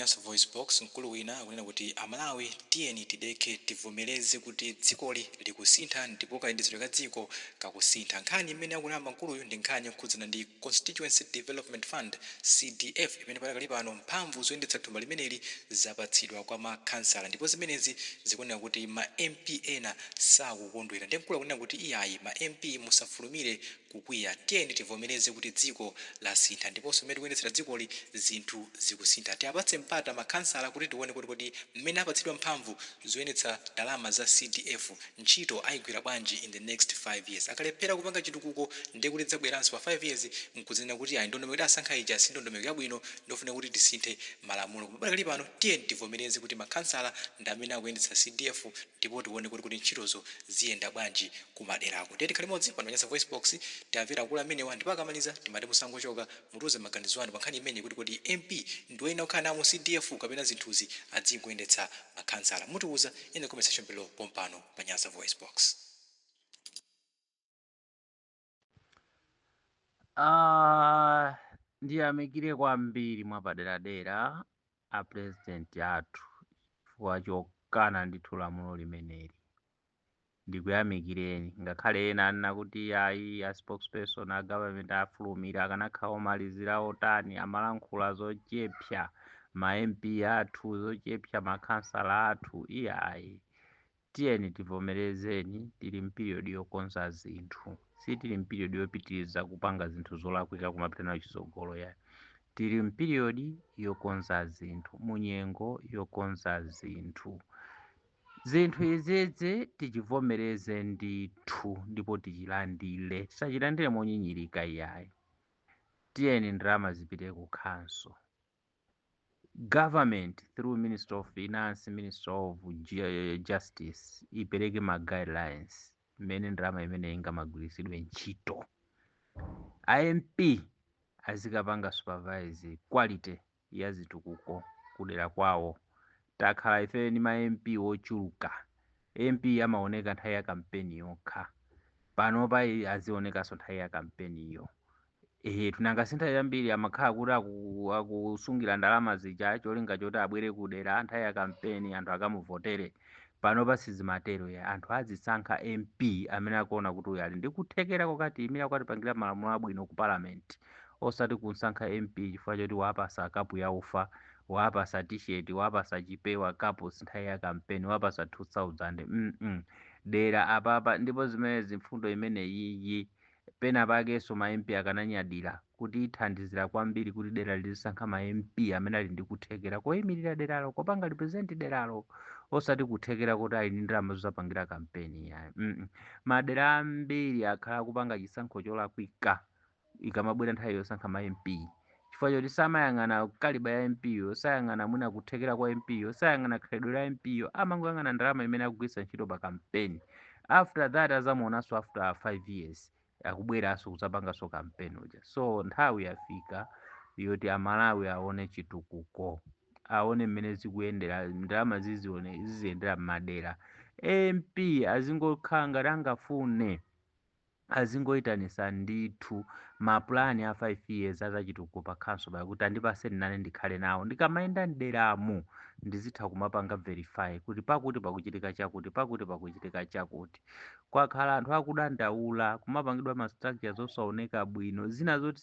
Nyasa Voice Box, mkulu wina akunena kuti Amalawi tiyeni tidekhe, tivomereze kuti dzikoli likusintha ndipo kayendetsedwe ka dziko kakusintha. Nkhani imene akunena mkuluyu ndi nkhani yokhudzana ndi Constituency Development Fund, CDF, imene padakali pano mphamvu zoyendetsa thumba limeneli zapatsidwa kwa makhansala, ndipo zimenezi zikuoneka kuti ma MP ena sakukondwera. Ndiye mkulu akunena kuti iyayi, ma MP musafulumire kukwiya, tiyeni tivomereze kuti dziko lasintha ndiponso mmene tikuyendetsera dzikoli zinthu zikusintha. Tiapatse mpata makhansala kuti tione kuti kodi mmene apatsidwa mphamvu zoyendetsa ndalama za CDF, ntchito ayigwira bwanji in the next 5 years. Akalephera kupanga chitukuko, ndiye kuti tidzabweranso pa 5 years nkudzanena kuti ayi, ndondomeko tidasankha ija si ndondomeko yabwino, ndofuna kuti tisinthe malamulo. Koma padakali pano tiyeni tivomereze kuti makhansala ndi amene akuyendetsa CDF ndipo tione kuti ntchitozo ziyenda bwanji kumaderako. Tiye tikhale limodzi pano pa Nyasa Voice Box, tiamvere akulu amenewa, ndipo akamaliza timati musangochoka, mutiuze maganizo anu pa nkhani imeneyi kuti kodi MP ndiwoyenera kukhala nawo mu CDF kapena zinthuzi adzingoyendetsa makhansala. Mutiuza in the comment section below pompano pa Nyasa Voice Box. Ah, ndiyamikire kwambiri mwapaderadera a president athu chifukwa chokana ndithu lamulo limeneli. Ndikuyamikireni ngakhale ena anena kuti ayi, a spokesperson a government afulumira, akanakhala omalizira otani, amalankhula zochepsa ma MP athu, zochepsa makhansala athu. Iyayi, tiyeni tivomerezeni, tili mperiod yokonza zinthu, sitili mperiod yopitiriza kupanga zinthu zolakwika kumapita nayo chitsogolo yayi. Tili mperiod yokonza zinthu, munyengo yokonza zinthu. Zinthu izizi tichivomereze ndithu ndipo tichilandire, tisachilandire monyinyirika iyayi. Tiyeni ndalama zipite ku council. Government through Minister of Finance, Minister of Justice ipereke ma guidelines mmene ndalama imene ingamagwiritsidwe ntchito. A MP azikapanga supervise quality ya zitukuko kudera kwawo. Takhala ife ndi ma MP ochuluka. MP amaoneka nthawi ya kampeni yokha. Panopa azionekanso nthawi ya kampeniyo. Ehe, nanga si nthawi zambiri amakhala kuti akusungira ndalama zija cholinga choti abwere kudera nthawi ya kampeni anthu akamuvotere. Panopa sizimatero ya, anthu azisankha MP amene akuona kuti uyu ali ndi kuthekera kokatiyimira, kukatipangira malamulo abwino ku parliament, osati kunsankha MP chifukwa choti wapasa kapu ya ufa, wapasa t-shirt, wapasa chipewa kapu nthawi ya kampeni, wapasa 2000. Dera apapa ndipo zimenezi, mfundo imeneyiyi pena pakenso ma MP akananyadira kuti ithandizira kwambiri kuti dera lizisankha ma MP amene ali ndi kuthekera koyimirira deralo, kopanga represent deralo, osati kuthekera kuti ali ndi ndalama zosapangira kampeni yayi. Madera ambiri akhala akupanga chisankho cholakwika ikamabwera nthawi yosankha ma MP, chifukwa choti samayang'ana caliber ya MP yo, sayang'ana mwina kuthekera kwa MP yo, sayang'ana khalidwe la MP yo, amangoyang'ana ndalama imene akugwiritsa ntchito pa kampeni. After that azamuonanso after 5 years akubweranso kudzapanganso kampeni uja. So nthawi yafika yoti Amalawi aone chitukuko, aone mmene zikuyendera ndalama, zizione ziziyendera m'madera. MP azingokhala ngati angafune azingoyitanisa ndithu mapulani a 5 years azachitukuko pa council pakuti andipaseni nane ndikhale nawo, ndikamayenda mderamo ndizitha kumapanga verify kuti pakuti pakuchitika chakuti, pakuti pakuchitika chakuti. Kwakhala anthu akudandaula kumapangidwa ma structures osaoneka bwino, zina zoti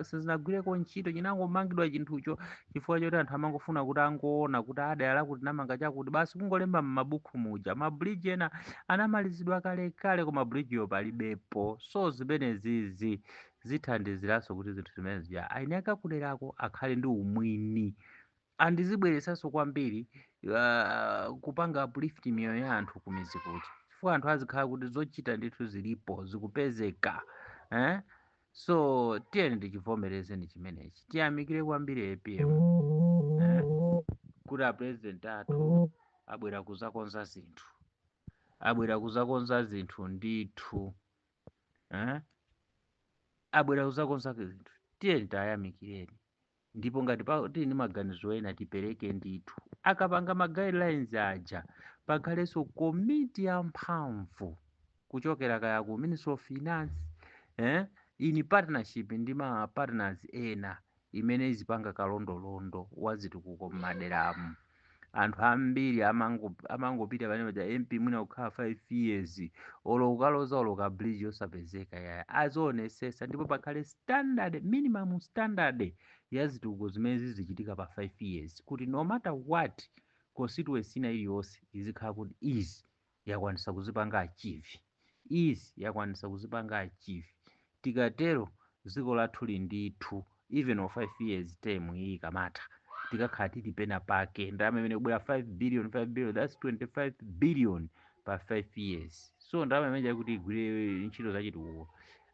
sizinagwireko ntchito, chinangomangidwa chinthucho chifukwa choti anthu amangofuna kuti angoona kuti adera lakuti namanga chakuti, basi kungolemba m'mabuku muja. Ma bridge ena anamalizidwa kalekale koma bridge yo palibepo. So zimenezizi zithandiziranso kuti zinthu zimene zija aine akakuderako akhale ndi umwini, andizibweretsanso kwambiri kupanga uplift miyoyo ya anthu kumidzi kuja, chifukwa anthu azikhala kuti zochita ndithu zilipo, zikupezeka, eh? So tiyeni tichivomerezeni chimenechi, tiyamikire kwambiri APM, eh? Kuti a president athu abwera kuzakonza zinthu, abwera kuzakonza zinthu ndithu, eh? Abwera kuzakonza zinthu, tiyeni tayamikireni. Ndipo ngati tili ndi maganizo ena tipereke ndithu. Akapanga ma guidelines aja, pakhalenso komiti yamphamvu kuchokera kaya ku Ministry of Finance, eh? In partnership ndi ma partners ena. Imene izipanga kalondolondo wa zitukuko m'maderamu. Anthu ambiri amangopita pamene paja, MP mwina kukhala 5 years, olo ukaloza olo ka bridge osapezeka. Yaya, azionesesa ndipo pakhale standard, minimum standard ya zitukuko zimene zizichitika pa 5 years, kuti no matter what, constituency ina iliyonse izikhala kuti izi yakwanisa kuzipanga achieve, izi yakwanisa kuzipanga achieve. Tikatero dziko lathu ndithu, even of 5 years term iyi ikamatha, tikakhala tili pena pake. Ndalama imene kubwera 5 billion, 5 billion, that's 25 billion pa 5 years. So ndalama imene yakuti igwire ntchito zachitukuko,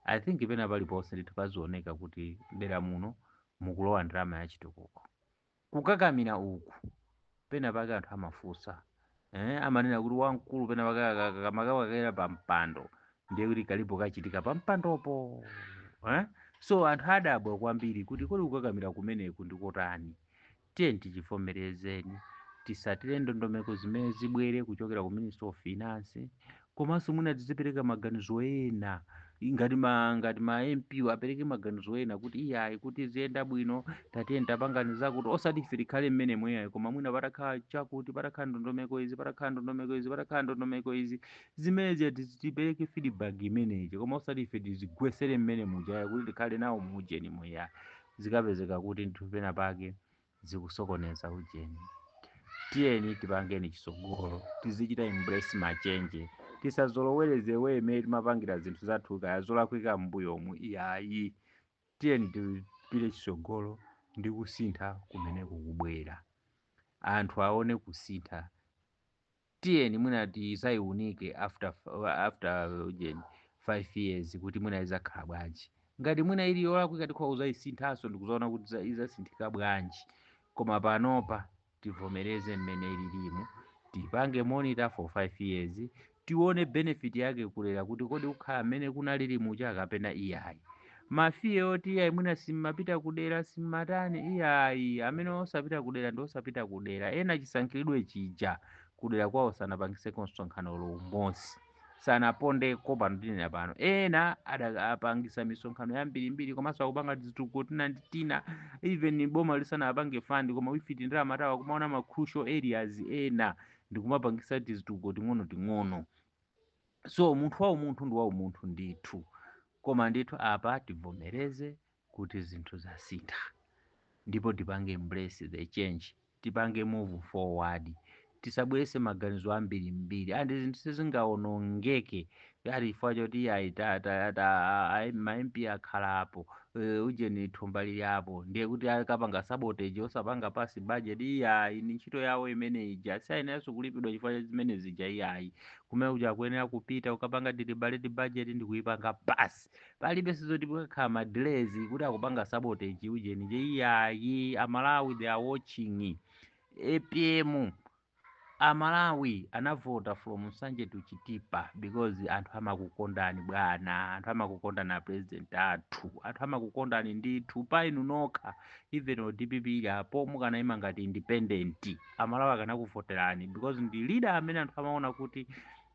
I think pena paliponse ndithu pazioneka kuti dera muno mukulowa ndalama yachitukuko. Kukakamira uku, pena pake anthu amafunsa, amanena kuti wamkulu pena pake kamakawakera pa mpando, ndiye kuti kalipo kachitika pa mpandopo, eh? So anthu adabwa kwambiri kuti kodi kukakamira kumeneku ndikotani? Tiye tichivomerezeni, tisatire ndondomeko zimene zibwere kuchokera ku Ministry of Finance, komanso mwina tizipereka maganizo ena ngati ma MP apereke maganizo ena kuti iyayi, kuti ziyenda bwino, tatiye tapangani zakuti, osati ife tikhale mmene mweyayi, koma mwina patakhala chakuti, patakhala ndondomeko izi, patakhala ndondomeko izi, patakhala ndondomeko izi, zimene tipereke feedback imeneyi, koma osati ife tizigwesere mmene mujayi kuti tikhale nawo mujeni muya. Zikapezeka kuti nthu pena pake zikusokoneza ujeni. Tiyeni tipangeni chisogolo, tizichita embrace ma change, tisazolowereze weme timapangira zinthu zathu kaya zolakwika m'mbuyomu, iyayi. Tiyeni tipite chisogolo ndi kusintha kumene kukubwera, anthu aone kusintha. Tiyeni mwina tizayiunike after ujeni 5 years kuti mwina izakhala bwanji. Ngati mwina ili yolakwika, tikhoza kuzayisinthanso ndikuzaona kuti izasinthika bwanji. Koma panopa tivomereze mmene ililimu, tipange monitor for 5 years, tione benefit yake kulera kuti kodi kukhala mmene kunalili muja kapena iyayi. Ma fear oti iyayi, mwina simmapita kudera, simmatani, iyayi. Amene osapita kudera ndi osapita kudera, ena chisankhiridwe chija kudera kwawo sanapangiseko msonkhano umodzi, sanapondeko. Pano tinena pano, ena apangisa misonkhano yambirimbiri, komanso akupanga zitukuko tina ndi tina even boma lisanapange fund. Koma wifiti ndalama tawa kumaona ma crucial areas ena ndikumapangisa tizitukuko ting'ono ting'ono. So munthu wa umunthu ndi wa umunthu ndithu, koma ndithu apa tivomereze kuti zinthu zasintha, ndipo tipange embrace the change, tipange move forward, tisabwerese maganizo ambirimbiri andi zinthu sizingaonongeke ati chifukwa choti iyayi, ma MP akhalapo, ujeni thumba lili apo, ndiye kuti akapanga sabotage osapanga pass budget. Iyayi, ni ntchito yawo imene ija, sayeneranso kulipidwa chifukwa cha zimene zija, iyayi. Kumene kuja akuyenera kupita ukapanga deliberate budget ndi kuyipanga pass. Palibe sizoti pakakhala ma delays kuti akupanga sabotage ujeni je, iyayi. Amalawi, they are watching APM. Amalawi anavota from Nsanje to Chitipa because anthu amakukondani bwana, anthu amakukondani a president athu, anthu amakukondani ndithu pa inu nokha. Even o DPP ili apo, mukanayima ngati independent, Amalawi akanakuvoterani because ndi leader amene anthu amaona kuti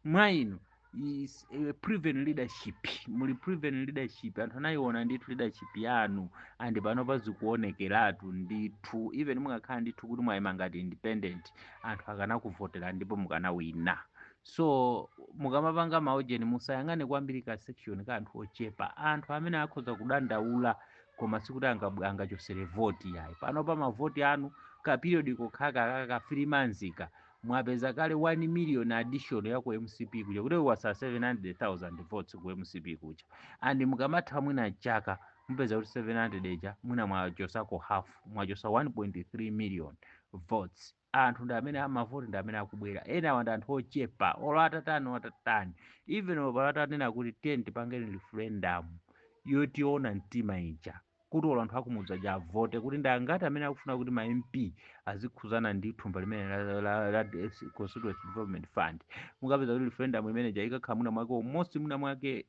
mwa inu is a proven leadership, muli proven leadership. Anthu anayiona ndithu leadership yanu, and pano pazikuonekeratu ndithu. Even mungakhala ndithu kuti mwayima ngati independent, anthu akanakuvotera ndipo mukanawina. So mukamapanga maujeni, musayang'ane kwambiri ka section ka anthu ochepa, anthu amene akhoza kudandaula, koma sikuti angachosere voti, yayi. Pano pa mavoti anu ka period kokhaka ka 3 months ka, mwapeza kale 1 million addition ya ku MCP kuja, kuti wasa 700,000 votes ku MCP kuja. And mukamatha mwina chaka, mupeza kuti 700 ija mwina mwachosako half, mwachosa 1.3 million votes. Anthu ndi amene amavoti, ndi amene akubwera. Ena awa ndi anthu ochepa, olo atatani atatani, even olo atanena kuti tiye tipangeni referendum yotiona mtima ija, kuti olo anthu akumudzi aja avote kuti ndi angati amene akufuna kuti ma MP azikhuzana ndi thumba limene la Constituency Development Fund, mukapeza kuti referendum imene ija ikakhala mwina mwake almost, mwina mwake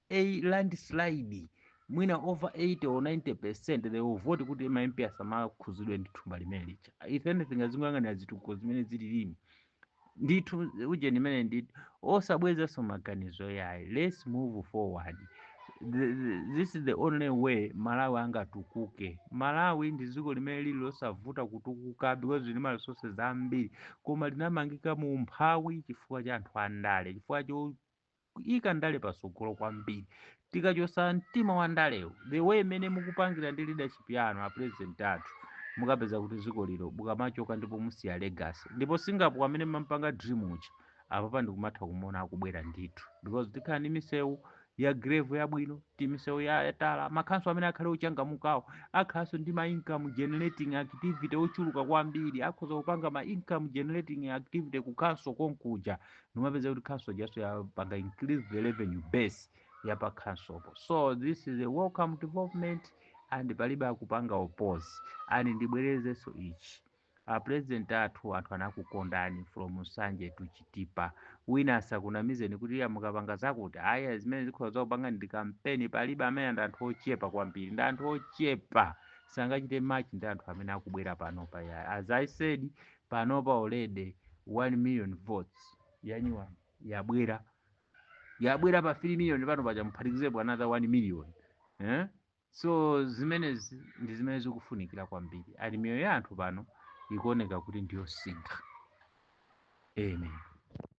a landslide, mwina over 80 or 90% they will vote kuti ma MP asamakhuzidwe ndi thumba limene lija. If anything, azingoyang'anira zitukuko zimene zililimu ndithu ujeni imene ndithu, osabwezanso maganizo yayi. Let's move forward. This is the only way Malawi angatukuke. Malawi ndi dziko limene lili losavuta kutukuka because lili ma resources ambiri, koma linamangika mu umphawi chifukwa cha anthu andale, chifukwa choyika ndale pasogolo kwambiri. Tikachosa mtima wa ndalewo the way imene mukupangira ndi leadership yanu, a president athu, mukapeza kuti dziko lilo mukamachoka ndipo musiya legacy. Ndipo Singapore amene mampanga dream uja, apapa ndikumatha kumuona akubwera ndithu, because tikhala ndi misewu ya gravel yabwino, ti misewu ya tala. Makhanso amene akhale ochangamukawo akhalanso ndi ma income generating activity ochuluka kwambiri, akhoza kupanga ma income generating activity ku council konkuja, nimapeza kuti council jaso yapanga increase the revenue base ya pa council. So this is a welcome development and palibe akupanga oppose. And ndibwerezenso ichi, a president athu, anthu anakukondani from Nsanje to Chitipa. Wina asakunamizeni kuti iya, mukapanga zakuti aya, zimene zikhoza zakupanga ndi kampeni. Palibe amene, ndi anthu ochepa kwambiri, ndi anthu ochepa, sangachite match ndi anthu amene akubwera panopa ya. As I said, panopa already 1 million votes yanyuwani yabwera, yabwera pa 3 million pano paja, muphatikizepo another 1 million, eh? So zimenezi ndi zimene zikufunikira kwambiri, ali miyoyo ya anthu pano ikuoneka kuti ndiyosintha. Amen.